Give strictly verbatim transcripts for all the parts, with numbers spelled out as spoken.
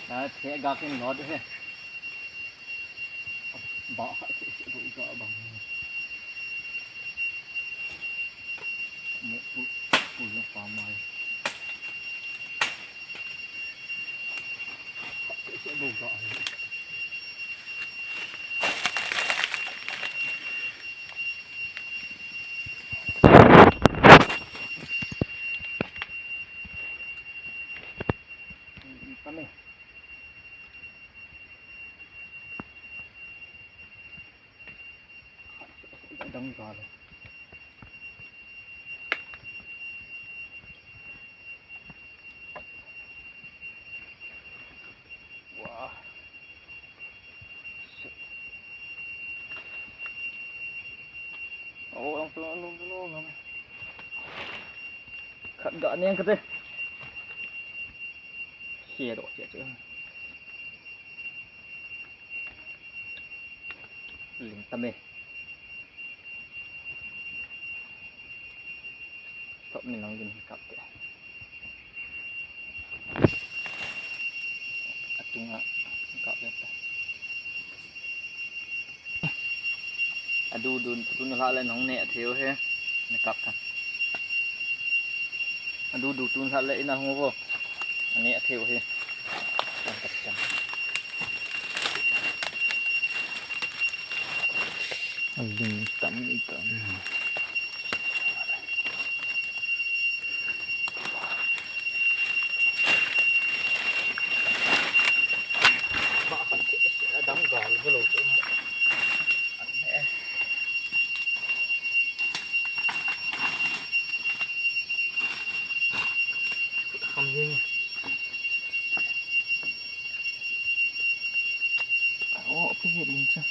Ka the ga kin lo de he. Ba ha se se bu ga bang. Mo pu pu lo pa mai. Se se bu ga. Kami. Dang ga le. Wow. Shit. Oh, ang tulo, tulo, tulo. Khat ga neng kate. Khe doh che che. Ling tam e. Top ni nang din kap te. Atunga kap te. Adu dun tun la le nong ne theu he. Ne kap ta. Adu du tun la le ina hung vo. Ani a theu hi. Aling tam tam. Ba kan se se dang gal galo. Kham jing. Oh, pi he ling cha.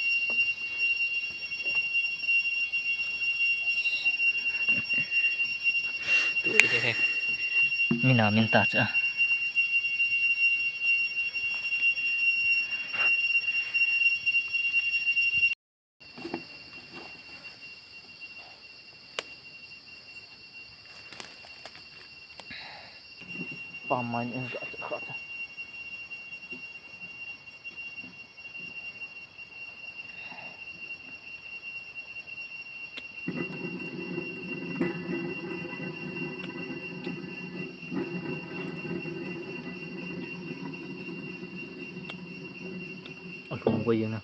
Tu he. Mina min ta cha. Pamai in ka cha kha cha. Alhung ko yeng na.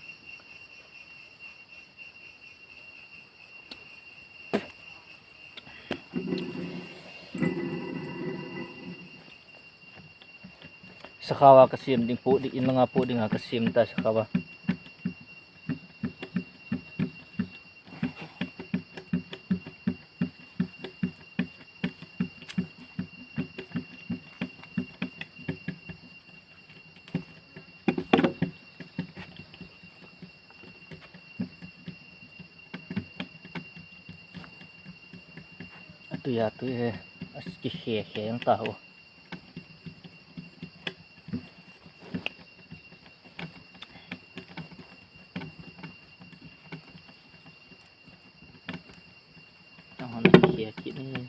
Sakhawa kasem ding po ding, in langa po dinga kasem ta sakhawa. Atui atui he, a kikhe khe jong ta ho. Ahon kikhe kit ni.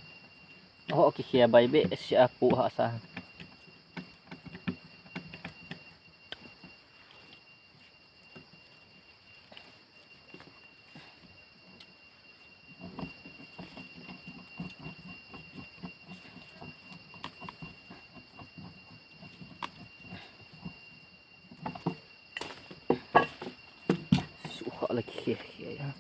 Aho kikhe bai behseh a pu hahsa. Suha la khe khe ya.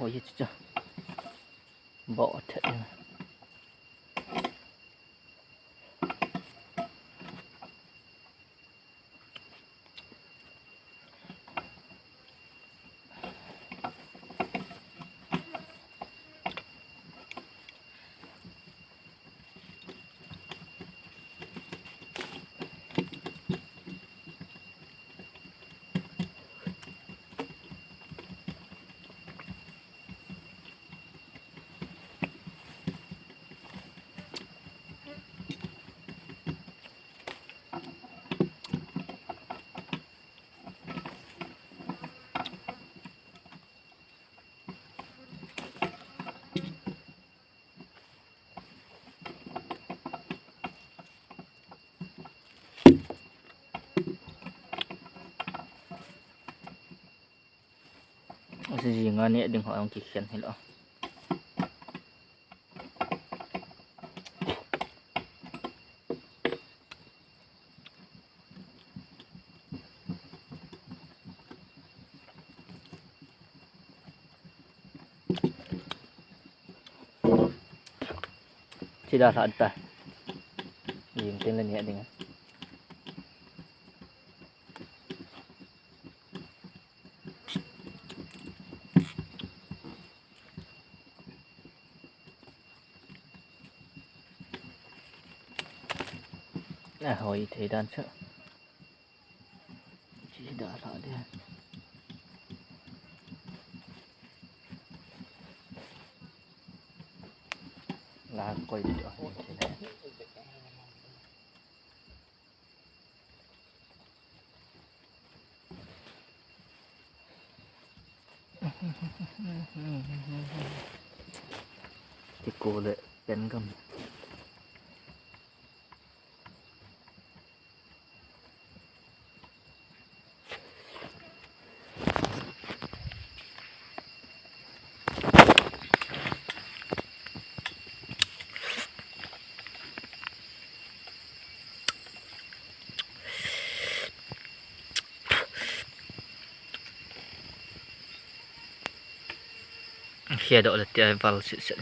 Hoi hi chu. Bo thet. Jinga neh ding ho jong kikhen hilou. Chi dalha ta. Jing tin le neh ding. A hoi thei dan chu. Chi dalha de. La koi de. Kiko le pen gam. Khia doh le tia val sit sit.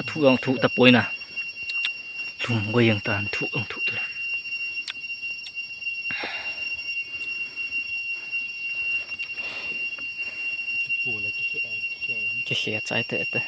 Thu jong thu tapoi na. Thum goi jeng tan thu jong thu tu. Kikhia chai te te.